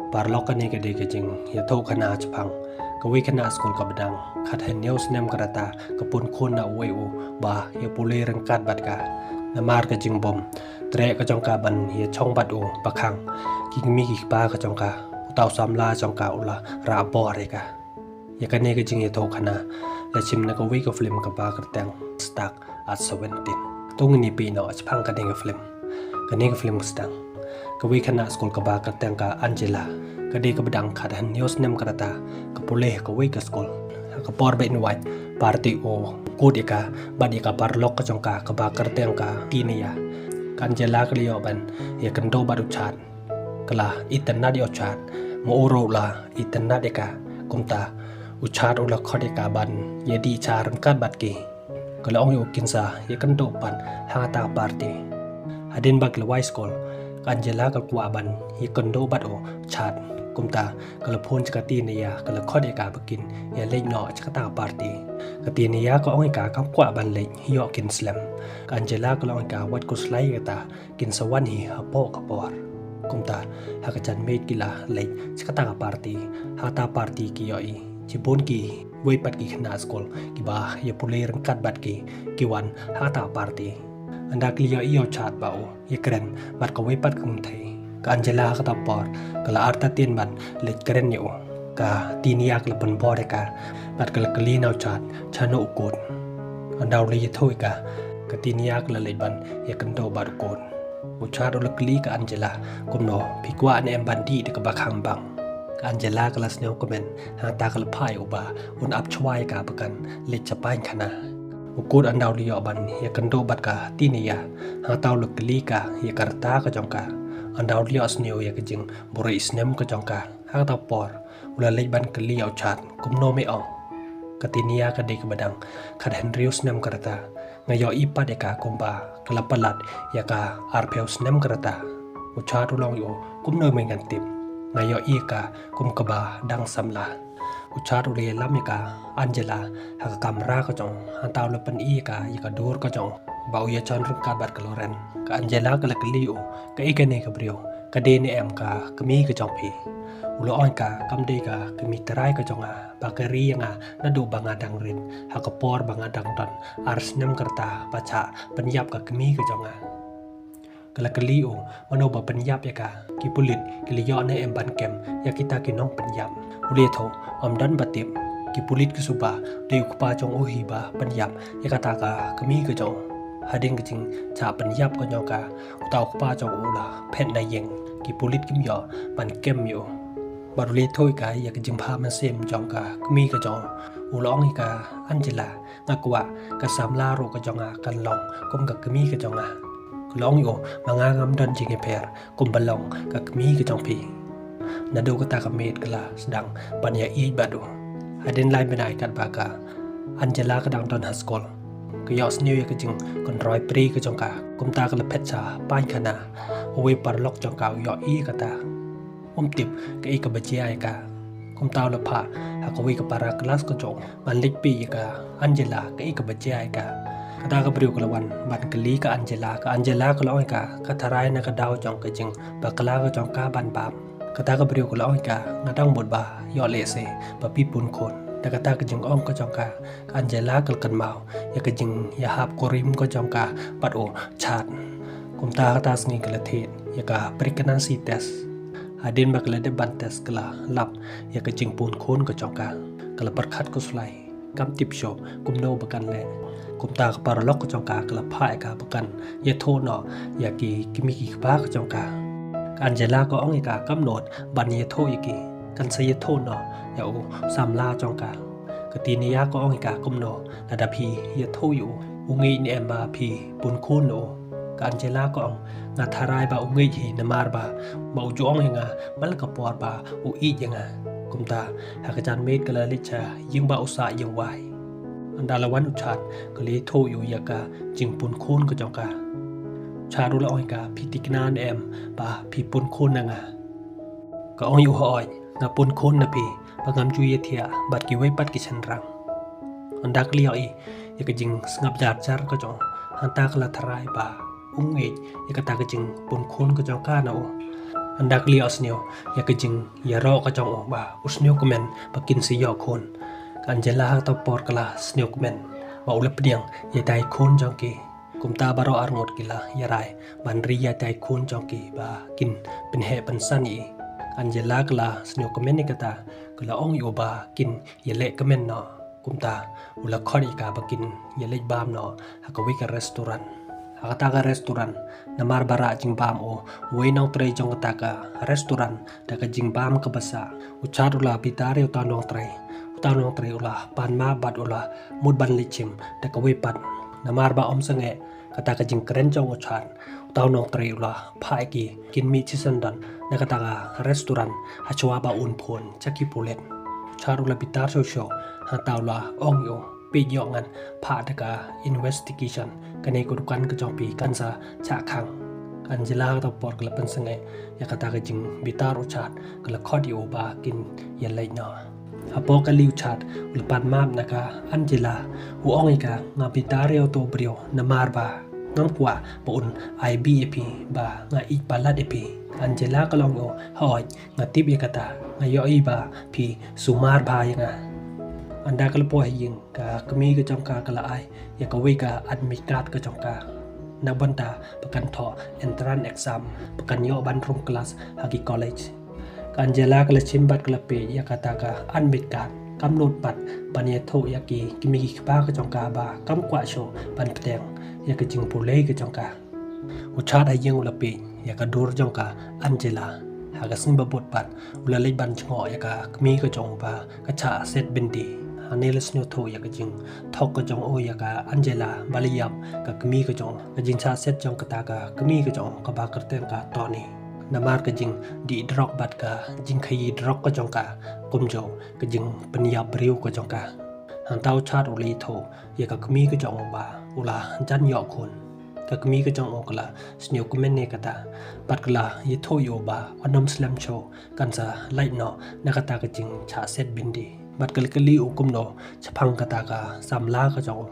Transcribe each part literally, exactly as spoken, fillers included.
Paralok, kane ka dei ka jingïathuhkhana shaphang kawei khynnah skul kaba dang khathynñiew snem ka rta, ka pun khun na uwei u ba ïa pule ryngkat bad ka. Namar ka jingbym treh ka jong ka ban ïa shong bad u ba khang, ki kmie ki kpa ka jong ka, uta u samla jong ka u la rah bor ïa ka. Ïa kane ka jingïathuhkhana la shim na kawei ka film kaba kyrteng Stuck at Seventeen. To ngin ïa peit noh shaphang kane ka film. Kane ka film ka sdang, kawei khynnah skul kaba kyrteng ka Angela, ka dei kaba dang khathynñiew snem ka rta, ka pule ha kawei ka skul. Ha ka por ba in wait party u kut ïa ka bad ïa ka paralok ka jong ka kaba kyrteng ka Tinia, ka Angela ka la ïoh ban ïakynduh bad u Chad. Ka la itynnad ïa u Chad, ma u ruh u la itynnad ïa ka. Kumta u Chad u la khot ïa ka ban ïadih sha ryngkat bad ki. Ka la ong ïa u kin sa ïakynduh pat ha kata ka party. Hadien ba ki la wai skul, ka Angela ka la kwah ban ïakynduh bad u Chad. Kumta ka la phone sha ka Tinia, ka la khot ïa ka ba kin ïaleit noh sha kata ka party. Ka Tinia ka ong ïa ka kam kwah ban leit, ïoh kin slem. Ka Angela ka la ong ïa ka wat khuslai ïa kata, kin sa wan hi hapoh ka por. Kumta ha ka janmiet ki la leit sha kata ka party. Ha kata ka party ki ïohi shibun kiwei pat ki khynnah skul kiba ïa pule ryngkat bad ki, ki wan ha kata ka party. Ynda ki la ïohi ïa u Chad ba u ïakren bad kawei pat ka kynthei. Ka Angela ha kata ka por ka la artatien ban leit kren ïa u. Ka Tinia ka la pynbor ïa ka bad ka la kylli na u Chad shano u kut. Ynda u la ïathuh ïa ka, ka Tinia ka la leit ban ïakynduh bad u kut. U Chad u la kylli ka Angela, kumno, phi kwah ne em ban dih da kaba khang bang? Ka Angela ka la sngewkmen, hangta ka la phah ïa u ba un ap shuwa ïa ka ba kan leit sha paikhana. U kut ynda u la ïoh ban ïakynduh bad ka Tinia, hangta u la kylli ka ïa ka rta ka jong ka. Ynda u la ïohsngew ïa ka jingbuhrieh snem ka jong ka, ha kata ka por u la leit ban kylli ïa u Chad, kumno me ong? Ka Tinia ka dei kaba dang khathynriew snem ka rta. Nga ïohi pat ïa ka kumba ka la palat ïa ka arphew snem ka rta. U Chad u la ong ïa u, kumno me ngan tip? Nga ïohi ïa ka kum kaba dang samla. U Chad u la ïalam ïa ka Angela ha ka kamra ka jong u, hangta u la pyni ïa ka ïa ka dur ka jong u ba u ïashong ryngkat bad ka Loren. Ka Angela ka la kylli ïa u, kaei kane ka briew? Ka dei ne em ka kmie ka jong phi? U la ong ïa ka, kam dei ka kmie trai ka jong nga, ba ka ri ïa nga naduh ba nga dang rit, ha ka por ba nga dang don ar snem ka rta, ba shah pynïap ka kmie ka jong nga. Ka la kylli ïa u, mano ba pynïap ïa ka? Ki pulit ki la ïoh ne em ban kem ïa kita ki nongpynïap? U la ïathuh, ym don ba tip. Ki pulit ki suba dei u kpa jong u hi ba pynïap ïa kata ka kmie ka jong u. Hadien ka jingshah pynïap ka jong ka, uta u kpa jong u u la phet na ïing. Ki pulit kim ïoh ban kem ïa u. Bad u la ïathuh ïa ka ïa ka jingbha mynsiem jong ka kmie ka jong u. U la ong ïa ka Angela, nga kwah ka samla ruh ka jong nga kan long kum ka kmie ka jong nga. Ka la ong ïa u, ma nga ngam don jingïapher kumba long ka kmie ka jong phi. Naduh kata ka miet ka la sdang ban ïaieit bad u. Hadien lai bnai katba ka Angela ka dang don ha skul, ka ïohsngew ïa ka jingkynroi prie ka jong ka. Kumta ka la phet sha paikhana. Uwei u paralok jong ka u ïohi ïa kata. Um tip kaei kaba jia ïa ka. Kumta u la phah ha kawei ka para klas ka jong u ban leit peit ïa ka Angela kaei kaba jia ïa ka. Kata ka briew ka la wan ban kylli ka Angela. Ka Angela ka la ong ïa ka, ka tharai na ka daw jong ka jingbakla ka jong ka ban bam. Kata ka briew ka la ong ïa ka, nga dang mut ba ïoh lehse ba phi pun khun. Da kata ka jingong ka jong ka, ka Angela ka la kynmaw ïa ka jingïahap kurim ka jong ka bad u Chad. Kumta ha kata ka sngi ka la thied ïa ka pregnancy test. Hadien ba ka la dep ban test, ka la lap ïa ka jingpun khun ka jong ka. Ka la pyrkhat khuslai, kam tip shuh kumno ba kan leh. Kumta ka paralok ka jong ka ka la phah ïa ka ba kan ïathuh noh ïa ki kmie ki kpa ka jong ka. Ka Angela ka ong ïa ka, kam nud ban ïathuh ïa ki, kan sa ïathuh noh ïa u samla jong ka. Ka Tinia ka ong ïa ka, kumno lada phi ïathuh ïa u, u ngeit ne em ba phi pun khun na u? Ka Angela ka ong, nga tharai ba u ngeit hi, namar ba, ba u ju ong ïa nga man la ka por ba u ïeit ïa nga. Kumta ha ka janmiet ka la leit sha ïing ba u sah ïing wai. Ynda la wan u Chad, ka la ïathuh ïa u ïa ka jingpun khun ka jong ka. U Chad u la ong ïa ka, phi thikna ne em ba phi pun khun na nga? Ka ong ïa u, hooid, nga pun khun na phi, ba ngam ju ïathiah bad kiwei pat ki shynrang. Ynda ka la ïohi ïa ka jingsngap jar jar ka jong u, hangta ka la tharai ba u ngeit ïa kata ka jingpun khun ka jong ka na u. Ynda ka la ïohsngew ïa ka jingïaroh ka jong u ba u sngewkmen ba kin sa ïoh khun, ka Angela ha kata ka por ka la sngewkmen ba u la pdiang ïa ita i khun jong ki. Kumta baroh arngut ki la ïarai ban ri ïa ita i khun jong ki ba kin pynheh pynsan ïa i. Ka Angela ka la sngewkmen ïa kata, ka la ong ïa u ba kin ïaleh kmen noh. Kumta u la khot ïa ka ba kin ïaleh bam noh ha kawei ka restaurant. Ha kata ka restaurant, namar ba rah jingbam u uwei u nongtrei jong kata ka restaurant da ka jingbam kaba sah, u Chad u la bitar ïa uta u nongtrei. Uta u nongtrei u la pan map bad u la mut ban leit shim da kawei pat. Namar ba ym sangeh kata ka jingkren jong u Chad, uta u nongtrei u la phah ïa ki kin mih shisien don na kata ka restaurant hashwa ba un phone sha ki pulit. U Chad u la bitar shuh shuh, hangta u la ong ïa u, peit ïoh ngan phah da ka investigation, kane ka dukan ka jong phi kan sa shah khang. Ka Angela ha kata ka por ka la pynsangeh ïa kata ka jingbitar u Chad, ka la khot ïa u ba kin ïaleh noh. Hapoh kali u Chad u la pan map na ka Angela, u ong ïa ka, nga bitar ïa uto u briew namar ba ngam kwah ba un ai bih ïa phi ba nga ïeit palat ïa phi. Ka Angela ka la ong ïa u, hooid, nga tip ïa kata, nga ïohi ba phi sumar bha ïa nga. Ynda ka la poi ha ïing, ka kmie ka jong ka ka la ai ïa kawei ka admit card ka jong ka na ka bynta ba kan thoh entrance exam, ba kan ïoh ban rung klas ha ki college. Ka Angela ka la shim bad ka la peit ïa kata ka admit card, kam nud pat ban ïathuh ïa ki kmie ki kpa ka jong ka ba kam kwah shuh ban pdiang ïa ka jingpule ka jong ka. U Chad ha ïing u la peit ïa ka dur jong ka Angela. Ha ka sngi ba bud pat u la leit ban jngoh ïa ka kmie ka jong u ba ka shah set byndi. Hangne la sngewthuh ïa ka jingthok ka jong u ïa ka Angela ba la ïap ka kmie ka jong u. Ka jingshah set jong kata ka kmie ka jong u kaba kyrteng ka Tony, namar ka jingdih drok bad ka jingkhaïi drok ka jong ka, kumjuh ka jingpynïap briew ka jong ka. Hangta u Chad u la ïathuh ïa ka kmie ka jong u ba u la jan ïoh khun. Ka kmie ka jong u ka la sngewkmen ïa kata bad ka la ïathuh ïa u ba un ym slem shuh, kan sa lait noh na kata ka jingshah set byndi. Bad ka la kylli u kumno shaphang kata ka samla ka jong u.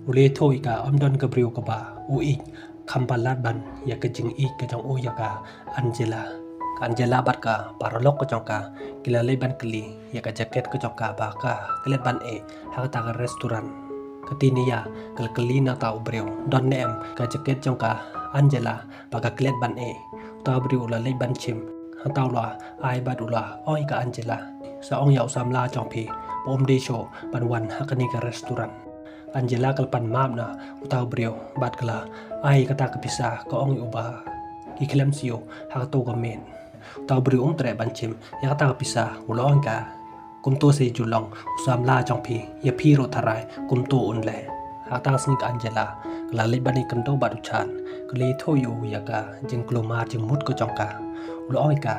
U la ïathuh ïa ka ym don ka briew kaba u ïeit kham palat ban ïa ka jingïeit ka jong u ïa ka Angela. Ka Angela bad ka paralok ka jong ka ki la leit ban kylli ïa ka jaket ka jong ka ba ka klet ban eh ha kata ka restaurant. Ka Tania ka la kylli na uta u briew, don ne em ka jaket jong ka Angela ba ka klet ban eh. Uta u briew u la leit ban shim, hangta u la ai bad u la ong ïa ka Angela, sa ong ïa u samla jong phi ba um dei shuh ban wan ha kane ka restaurant. Angela ka la pan map na uta u briew bad ka la ai kata ka pisa, ka ong ïa u ba ki khlem siew ha kato ka miet. Uta u briew um treh ban shim ïa kata ka pisa, u la ong ïa ka, kumto sa ju long u samla jong phi, ïa phi ruh tharai kumto un leh. Ha kata ka sngi ka Angela ka la leit ban ïakynduh bad u Chad, ka la ïathuh ïa u ïa ka jingkulmar jingmut ka jong ka. U la ong ïa ka,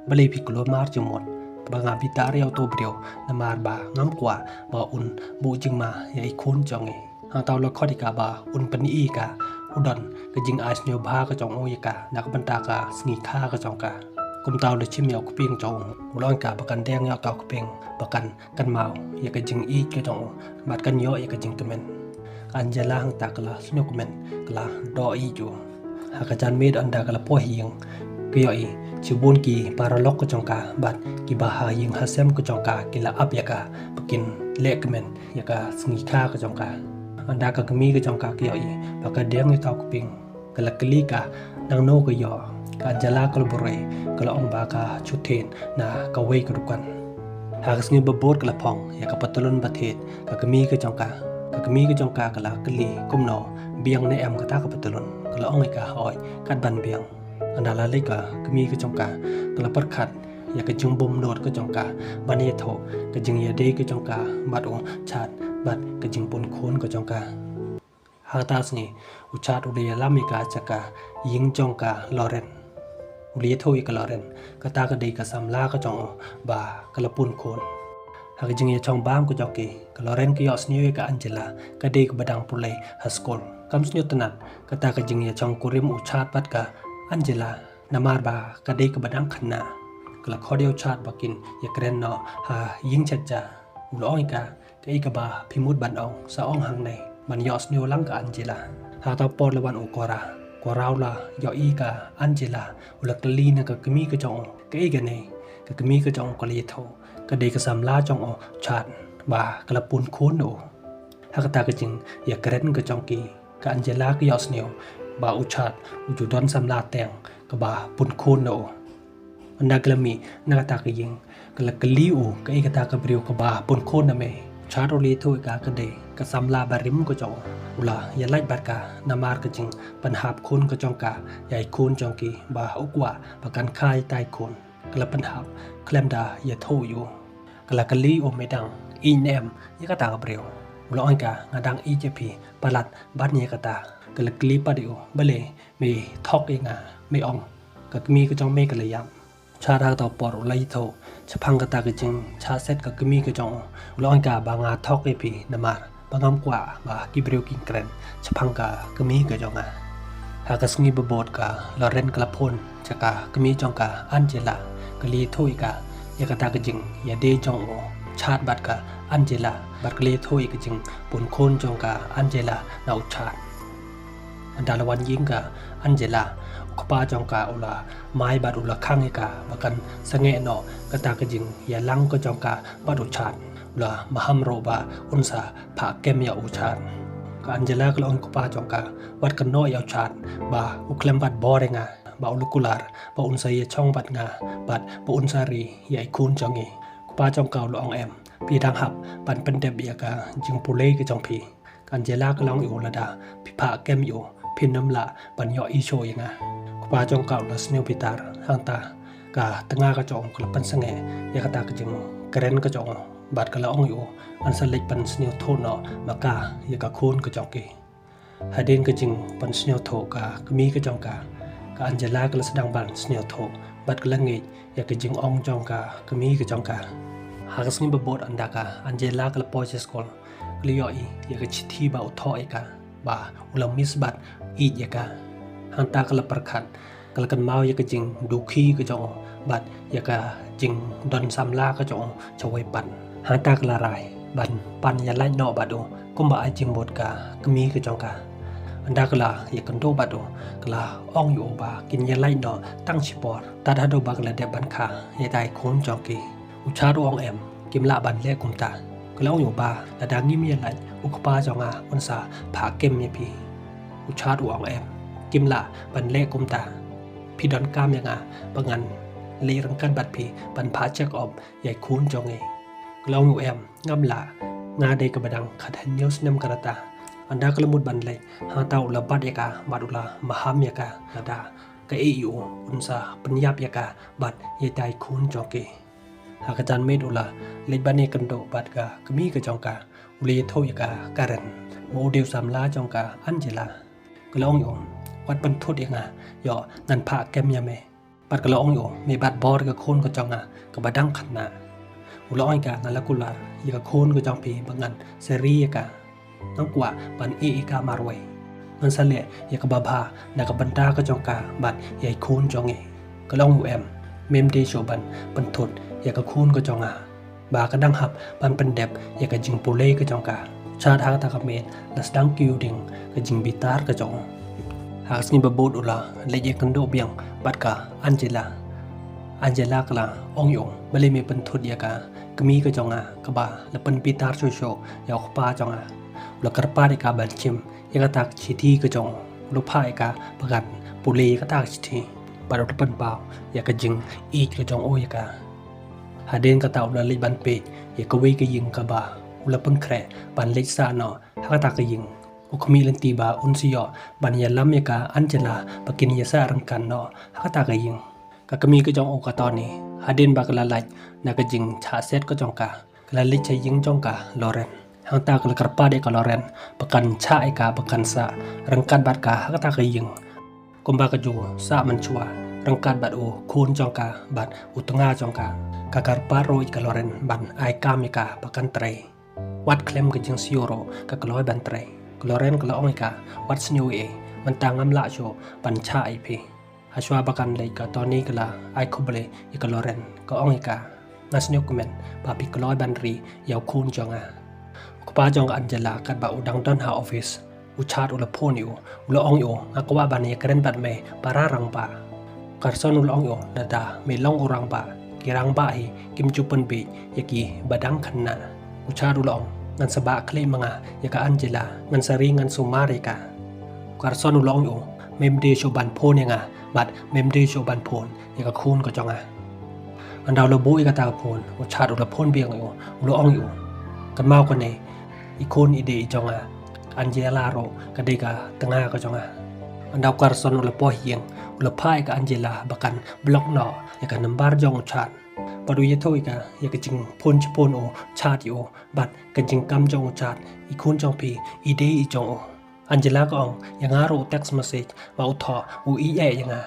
balei phi kulmar jingmut? Ba nga bitar ïa uto u briew namar ba ngam kwah ba un buh jingma ïa i khun jong ngi. Hangta u la khot ïa ka ba un pyni ïa ka u don ka jingai sngewbha ka jong u ïa ka na ka bynta ka sngi kha ka jong ka. Kumta u la shim ïa u kpieng jong u, u la ong ïa ka ba kan deng ïa uta u kpieng ba kan kynmaw ïa ka jingïeit ka jong u bad kan ïoh ïa ka jingkmen. Ka Angela hangta ka la sngewkmen, ka la doh ïeit u. Ha ka janmiet ynda ka la poi ha ïing, ka ïohi shibun ki paralok ka jong ka bad kiba ha ïing ha sem ka jong ka ki la ap ïa ka ba kin leh kmen ïa ka sngi kha ka jong ka. Ynda ka kmie ka jong ka ka ïohi ba ka deng ïa uta u kpieng, ka la kylli ka nangno ka ïoh. Ka Angela ka la buhrieh, ka la ong ba ka shu thied na kawei ka dukan. Ha ka sngi ba bud ka la phong ïa ka patlun ba thied ka kmie ka jong ka. Ka kmie ka jong ka ka la kylli kumno, biang ne em kata ka patlun? Ka la ong ïa ka, hooid, kat ban biang. Ynda la leit ka kmie ka jong ka, ka la pyrkhat ïa ka jingbymnud ka jong ka ban ïathuh ka jingïadei ka jong ka bad u Chad bad ka jingpun khun ka jong ka. Ha kata ka sngi u Chad u la ïalam ïa ka sha ka ïing jong ka Loren. U la ïathuh ïa ka Loren kata ka dei ka samla ka jong u ba ka la pun khun. Ha ka jingïashong bam ka jong ki, ka Loren ka ïohsngew ïa ka Angela ka dei kaba dang pule ha skul. Kam sngewtynnat kata ka jingïashong kurim u Chad bad ka Angela, namar ba ka dei kaba dang khynnah. Ka la khot ïa u Chad ba kin ïakren noh ha ïing shet ja. U la ong ïa ka, kaei kaba phi mut ban ong, sa ong hangne, ban ïohsngew lang ka Angela. Ha kata ka por la wan u Cora. Por u la ïohi ka Angela, u la kylli na ka kmie ka jong u, kaei kane? Ka kmie ka jong u ka la ïathuh, ka dei ka samla jong u Chad, ba ka la pun khun na u. Ha kata ka jingïakren ka jong ki, ka Angela ka ïohsngew ba u Chad u ju don samla teng kaba pun khun na u. Ynda ka la mih na kata ka ïing, ka la kylli u, kaei kata ka briew kaba pun khun na me? Chad u la ïathuh ïa ka, ka dei ka samla barim ka jong u. U la ïalait bad ka namar ka jingpynhap khun ka jong ka ïa i khun jong ki, ba u kwah ba kan kha ïa i tai khun. Ka la pynhap khlem da ïathuh ïa u. Ka la kylli u, me dang ïeit ne em ïa kata ka briew? U la ong ïa ka, nga dang ïeit ïa phi palat ban ïa kata. Ka la kylli pat ïa u, balei me thok ïa nga, me ong ka kmie ka jong me ka la ïap? Chad ha kato por u la ïathuh shaphang kata ka jingshah set ka kmie ka jong u. U la ong ïa ka ba nga thok ïa phi namar ba ngam kwah ba ki briew kin kren shaphang ka kmie ka jong nga. Ha ka sngi ba bud ka Loren ka la phone sha ka kmie jong ka Angela, ka la ïathuh ïa ka ïa kata ka jingïadei jong u Chad bad ka Angela, bad ka la ïathuh ïa ka jingpun khun jong ka Angela na u Chad. Ynda la wan ïing ka Angela, u kpa jong ka u la mai bad u la khang ïa ka ba kan sangeh noh kata ka jingïalang ka jong ka bad u Chad. U la maham ruh ba un sa phah kem ïa u Chad. Ka Angela ka la ong u kpa jong ka, wat kynnoh ïa u Chad ba u khlem bat bor ïa nga, ba u la kular ba un sa ïashong bad nga bad ba un sa ri ïa i khun jong ngi. U kpa jong ka u la ong, em, phi dang hap ban pyndep ïa ka jingpule ka jong phi. Ka Angela ka la ong ïa u, lada phi phah kem ïa u, phin ym lah ban ïoh issue ïa nga. U kpa jong ka u la sniew bitar, hangta ka tnga ka jong u ka la pynsangeh ïa kata ka jingkren ka jong u, bad ka la ong ïa u, ngan sa leit pynsngewthuh noh ma ka ïa ka khun ka jong ki. Hadien ka jingpynsngewthuh ka kmie ka jong ka, ka Angela ka la sdang ban sngewthuh bad ka la ngeit ïa ka jingong jong ka kmie ka jong ka. Ha ka sngi ba bud ynda ka Angela ka la poi sha skul, ka la ïohi ïa ka shithi ba u thoh ïa ka ba u la miss bad ïeit ïa ka. Hangta ka la pyrkhat, ka la kynmaw ïa ka jingdukhi ka jong u bad ïa ka jingdon samla ka jong u shawei pat. Hangta ka la rai ban pan ïalait noh bad u kumba ai jingmut ka kmie ka jong ka. Ynda ka la ïakynduh bad u, ka la ong ïa u ba kin ïalait noh tang shipor, tad haduh ba ka la dep ban kha ïa i tai khun jong ki. U Chad u ong, em, kim lah ban leh kumta. Ka la ong ïa u ba lada ngim ïalait, u kpa jong nga un sa phah kem ïa phi. U Chad u ong, em, kim lah ban leh kumta. Phi donkam ïa nga ba ngan leit ryngkat bad phi ban phah check up ïa i khun jong ngi. Ka la ong ïa u, em, ngam lah, nga dei kaba dang khathynñiew snem ka rta. Ynda ka la mut ban leit, hangta u la bat ïa ka bad u la maham ïa ka, lada ka ïeh ïa u un sa pynïap ïa ka bad ïa i tai khun jong ki. Ha ka janmiet u la leit ban ïakynduh bad ka kmie ka jong ka, u la ïathuh ïa ka Karen, ma u dei u samla jong ka Angela. Ka la ong ïa u, wat pynthut ïa nga, ïoh ngan phah kem ïa me. Bad ka la ong ïa u, me bat bor ïa ka khun ka jong nga kaba dang khynnah. U la ong ïa ka, nga la kular ïa ka khun ka jong phi ba ngan sa ri ïa ka. Ngam kwah ban ïeh ïa ka marwei. Ngan sa leh ïa kaba bha na ka bynta ka jong ka bad ïa i khun jong ngi. Ka la ong ïa u, em, mem dei shuh ban pynthut ïa ka khun ka jong nga ba ka dang hap ban pyndep ïa ka jingpule ka jong ka. Chad ha kata ka miet la sdang kiew ding ka jingbitar ka jong u. Ha ka sngi ba bud u la leit ïakynduh biang bad ka Angela. Angela ka la ong ïa u, balei me pynthut ïa ka kmie ka jong nga kaba la pynbitar shuh shuh ïa u kpa jong nga? U la kyrpad ïa ka ban shim ïa kata ka shithi ka jong u. U la phah ïa ka ba kan pule ïa kata ka shithi bad u la pynpaw ïa ka jingïeit ka jong u ïa ka. Hadien kata u la leit ban peit ïa kawei ka ïing kaba u la pynkhreh ban leit sah noh ha kata ka ïing. U khmih lynti ba un sa ïoh ban ïalam ïa ka Angela ba kin ïasah ryngkat noh ha kata ka ïing. Ka kmie ka jong u ka Tony, hadien ba ka la lait na ka jingshah set ka jong ka, ka la leit sha ïing jong ka Loren. Hangta ka la kyrpad ïa ka Loren ba kan shah ïa ka ba kan sah ryngkat bad ka ha kata ka ïing. Kumba ka ju sah mynshuwa ryngkat bad u khun jong ka bad u tnga jong ka, ka kyrpad ruh ïa ka Loren ban ai kam ïa ka ba kan trei. Wat khlem ka jingsiew ruh ka kloi ban trei. Ka Loren ka la ong ïa ka, wat sniew ei ei, mynta ngam lah shuh ban shah ïa phi. Hashwa ba kan leit ka Tony ka la ai khublei ïa ka Loren, ka ong ïa ka, nga sngewkmen ba phi kloi ban ri ïa u khun jong nga. U kpa jong ka Angela katba u dang don ha office, U Chad u la phone ïa u, u la ong ïa u, nga kwah ban ïakren bad me para rangbah. Carson u la ong ïa u, lada me long u rangbah, ki rangbah hi kim ju pynbeit ïa ki ba dang khynnah. U Chad u la ong, ngan sa bah khlieh ma nga ïa ka Angela, ngan sa ri ngan sumar ïa ka. Carson u la ong ïa u, mem dei shuh ban phone ïa nga, bad mem dei shuh ban phone ïa ka khun ka jong nga. Ynda u la buh ïa kata ka phone, u Chad u la phone biang ïa u, u la ong ïa u, kynmaw kane, i khun i dei i jong nga, Angela ruh ka dei ka tnga ka jong nga. Ynda u Carson u la poi ha ïing, u la phah ïa ka Angela ba kan block noh ïa ka number jong u Chad. Bad u ïathuh ïa ka ïa ka jingphone jingphone u Chad ïa u, bad ka jingkam jong u Chad, i khun jong phi i dei i jong u. Angela ka ong ïa nga ruh u text message ba u thoh u ïeit ïa nga.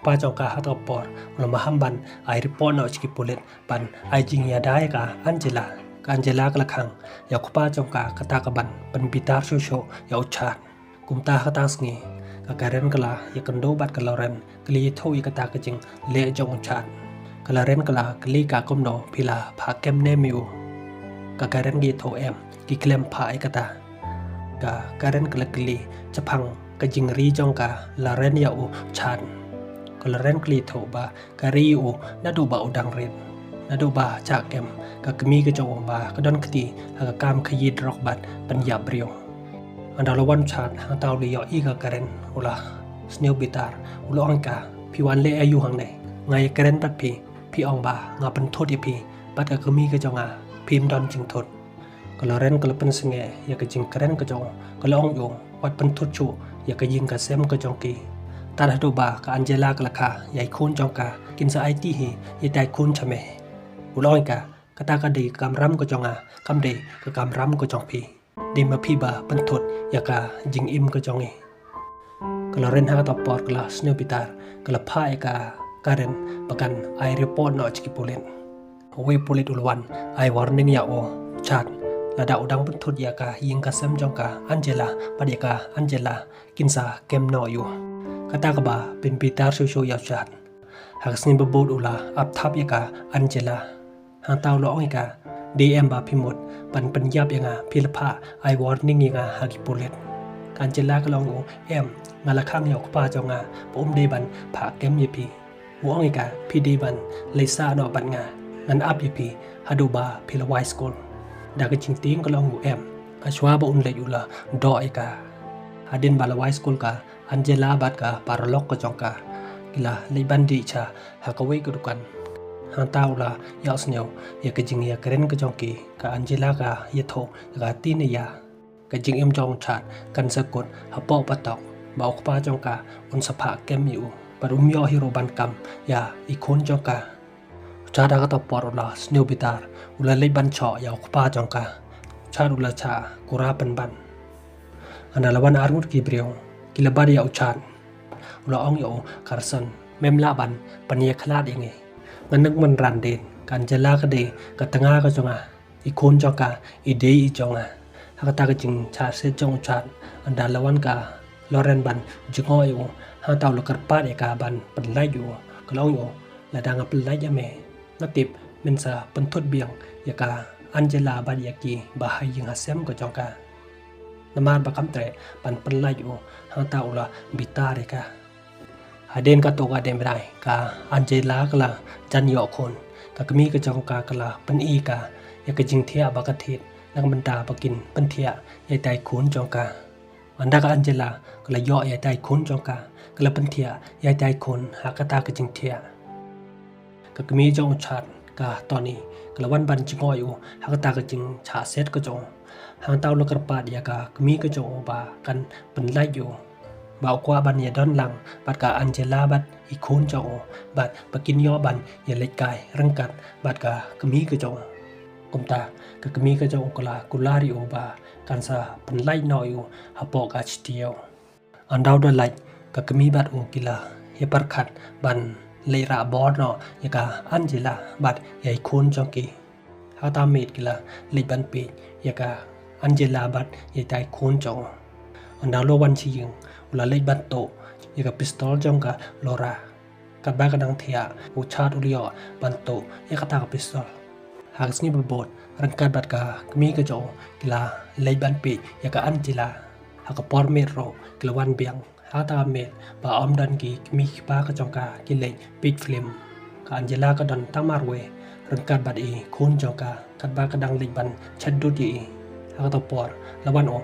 Kpa jong ka ha kata ka por u la maham ban ai report noh sha ki pulit ban ai jingïada ïa ka Angela. Ka Angela ka la khang ïa u kpa jong ka kata kaban pynbitar shuh shuh ïa u Chad. Kumta ha kata ka sngi ka Karen ka la ïakynduh bad ka Loren, ka la ïathuh ïa kata ka jingleh jong u Chad. Ka Loren ka la kylli ka kumno phi la phah kem ne em ïa u. Ka Karen ka ïathuh em, ki khlem phah ïa kata. Ka Karen ka la kylli shaphang ka jingri jong ka Loren ïa u Chad. Ka Loren ka la ïathuh ba ka ri ïa u naduh ba u dang rit, naduh ba shah kem ka kmie ka jong u ba ka don kti ha ka kam khaïi drok bad pynïap briew. Ynda u la wan u Chad hangta u la ïohi ïa ka Karen, u la sniew bitar, u la ong ïa ka, phi wan leh aïu hangne? Nga ïakren bad phi, phi ong ba nga pynthut ïa phi bad ka kmie ka jong nga, phim don jingthut. Ka Loren ka la pynsangeh ïa ka jingkren ka jong u, ka la ong ïa u, wat pynthut shuh ïa ka ïing ka sem ka jong ki. Tad haduh ba ka Angela ka la kha ïa i khun jong ka, kin sa aiti hi ïa ita i khun sha me. U la ong ïa ka, kata ka dei ka kamram ka jong nga, kam dei ka kamram ka jong phi. Dei ma phi ba pynthut ïa ka jingim ka jong ngi. Ka Loren ha kata ka por ka la sniew bitar, ka la phah ïa ka Karen ba kan ai report noh sha ki pulit. Uwei u pulit u la wan ai warning ïa u Chad, lada u dang pynthut ïa ka ïing ka sem jong ka Angela bad ïa ka Angela, kin sa kem noh ïa u. Kata kaba pynbitar shuh shuh ïa u Chad. Ha ka sngi ba bud u la ap thap ïa ka Angela. Hangta u la ong ïa ka, dei em ba phi mut ban pynïap ïa nga, phi la phah ai warning ïa nga ha ki pulit? Ka Angela ka la ong ïa u, em, nga la khang ïa u kpa jong nga ba um dei ban phah kem ïa phi. U ong ïa ka, phi dei ban leit sah noh bad nga, ngan ap ïa phi haduh ba phi la wai skul. Da ka jingtieng ka la ong ïa u, em. Hashwa ba un leit u la doh ïa ka. Hadien ba la wai skul ka Angela bad ka paralok ka jong ka, ki la leit ban dih sha ha kawei ka dukan. Hangta u la ïohsngew ïa ka jingïakren ka jong ki, ka Angela ka ïathuh ïa ka Tina ïa ka jingim jong u Chad kan sa kut hapoh patok, ba u kpa jong ka un sa phah kem ïa u bad um ïoh hi ruh ban kam ïa i khun jong ka. U Chad ha kata ka por u la sniew bitar, u la leit ban shoh ïa u kpa jong ka. U Chad u la shah kura pynban. Ynda la wan arngut ki briew, ki la bat ïa u Chad. U la ong ïa u Carson, mem lah ban pynïakhlad ïa ngi. Nga nang mynrandin, ka Angela ka dei ka tnga ka jong nga, i khun jong ka i dei i jong nga. Ha kata ka jingshah siat jong u Chad, ynda la wan ka Loren ban jngoh ïa u, hangta u la kyrpad ïa ka ban pynlait ïa u. Ka la ong ïa u, lada nga pynlait ïa me, nga tip men sa pynthut biang ïa ka Angela bad ïa ki ba ha ïing ha sem ka jong ka. Namar ba kam treh ban pynlait ïa u, hangta u la bitar ïa ka. Hadien katto ka diengphna ka Angela ka la jan ïoh khun. Ka kmie ka jong ka ka la pyni ïa ka ïa ka jingthiah ba ka thied na ka bynta ba kin pynthiah ïa ita i khun jong ka. Ynda ka Angela ka la ïoh ïa ita i khun jong ka, ka la pynthiah ïa ita i khun ha kata ka jingthiah. Ka kmie jong u Chad, ka Tony, ka la wan ban jngoh ïa u ha kata ka jingshah siat ka jong u. Hangta u la kyrpad ïa ka kmie ka jong u ba kan pynlait ïa u, ba u kwah ban ïadon lang bad ka Angela bad i khun jong u, bad ba kin ïoh ban ïaleit kai ryngkat bad ka kmie ka jong u. Kumta ka kmie ka jong u ka la kular ïa u ba kan sa pynlait noh ïa u hapoh ka shtiew. Ynda u da lait, ka kmie bad u ki la ïa pyrkhat ban leit rah bor noh ïa ka Angela bad ïa i khun jong ki. Ha kata miet ki la leit ban peit ïa ka Angela bad ïa ita i khun jong u. Ynda u la wan sha ïing, u la leit ban tuh ïa ka pistol jong ka Laura. Katba ka dang thiah, u Chad u la ïoh ban tuh ïa kata ka pistol. Ha ka sngi ba bud, ryngkat bad ka kmie ka jong u, ki la leit ban peit ïa ka Angela. Ha ka por miet ruh ki la wan biang ha kata ka miet ba ym don ki kmie ki kpa ka jong ka ki leit peit film. Ka Angela ka don tang marwei ryngkat bad i khun jong ka katba ka dang leit ban chat dud ïa i. Ha kata ka por la wan u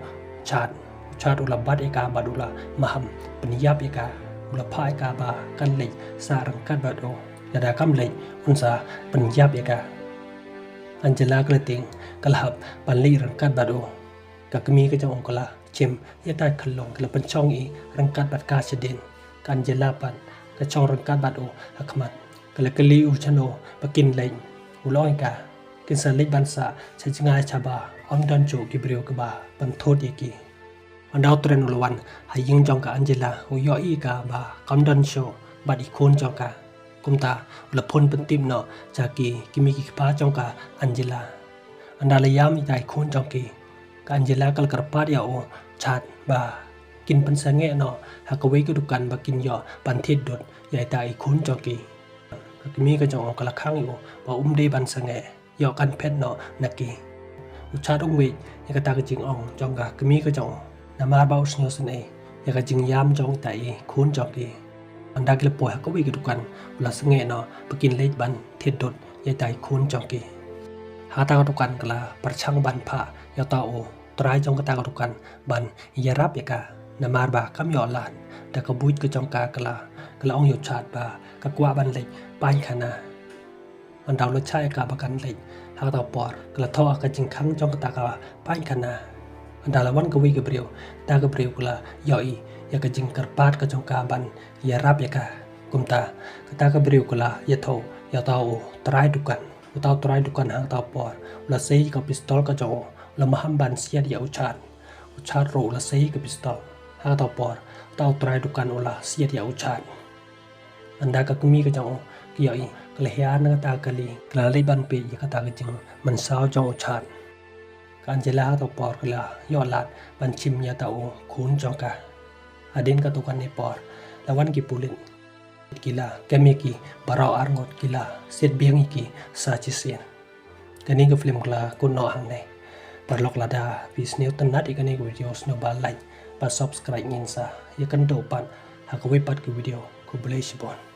Chad. U Chad u la bat ïa ka bad u la maham pynïap ïa ka. U la phah ïa ka ba kan leit sah ryngkat bad u. Lada kam leit un sa pynïap ïa ka. Angela ka la tieng ka la hap ban leit ryngkat bad u. Ka kmie ka jong u ka la chim ïa ta ka long ka la pynchong i ryngkat bad ka shadien. Ka Angela pat ka chong ryngkat bad u ha khmat. Ka la kylli u shano ba kin leit. U la ong ïa ka kin sa leit ban sah sha jngai sha ba ym don shuh ki briew kiba pynthut ïa ki. Ynda u tren u la wan ha ïing jong ka Angela u ïohi ïa ka ba kam don shuh bad i khun jong ka. Kumta u la phone pyntip noh sha ki kmie ki kpa jong ka Angela. Ynda la ïam ïa i khun jong ki ka Angela ka la kyrpad ïa u Chad ba kin pynsangeh noh ha kawei ka dukan ba kin ïoh ban thied dud ïa ita i khun jong ki. Ka kmie ka jong u ka la khang ïa u ba um dei ban sangeh ïoh kan phet noh na ki. U Chad um wit ïa kata ka jingong jong ka kmie ka jong u namar ba u sngewsynei ïa ka jingïam jong ita i khun jong ki. Ynda ki la poi ha kawei ka dukan u la sangeh noh ba kin leit ban thied dud ïa ita i khun jong ki. Ha kata ka dukan ka la pyrshang ban phah ïa uta u trai jong kata ka dukan ban ïarap ïa ka namar ba kam ïoh lad. Da ka buit ka jong ka ka la ka la ong ïa u Chad ba ka kwah ban leit paikhana. Ynda u la chah ïa ka ba kan leit ha kata ka por ka la thoh ha ka jingkhang jong kata ka paikhana. Ynda la wan kawei ka briew kata ka briew ka la ïohi ïa ka jingkyrpad ka jong ka ban ïarap ïa ka. Kumta kata ka briew ka la ïathuh ïa uta u trai dukan. Uta u trai dukan ha kata ka por u la sei ïa ka pistol ka jong u u la maham ban siat ïa u Chad. U Chad ruh u la sei ïa ka pistol. Ha kata ka por uta u trai dukan u la siat ïa u Chad. Ynda ka kmie ka jong u ka ïohi ka la hiar na kata ka kali ka la leit ban peit ïa kata ka jingmynsaw jong u Chad. Ka Angela ha kata ka por ka la ïoh lad ban shim ïa uta u khun jong ka. Hadien kata kane por la wan ki pulit. Ki la kem ïa ki baroh arngut ki la siat biang ïa ki sa shisien. Kane ka film ka la kut noh hangne. Paralok lada phi sngewtynnat ïa kane ka video sngewbha ban like bad subscribe ngin sa ïakynduh pat ha kawei pat ka video. Khublei shibun.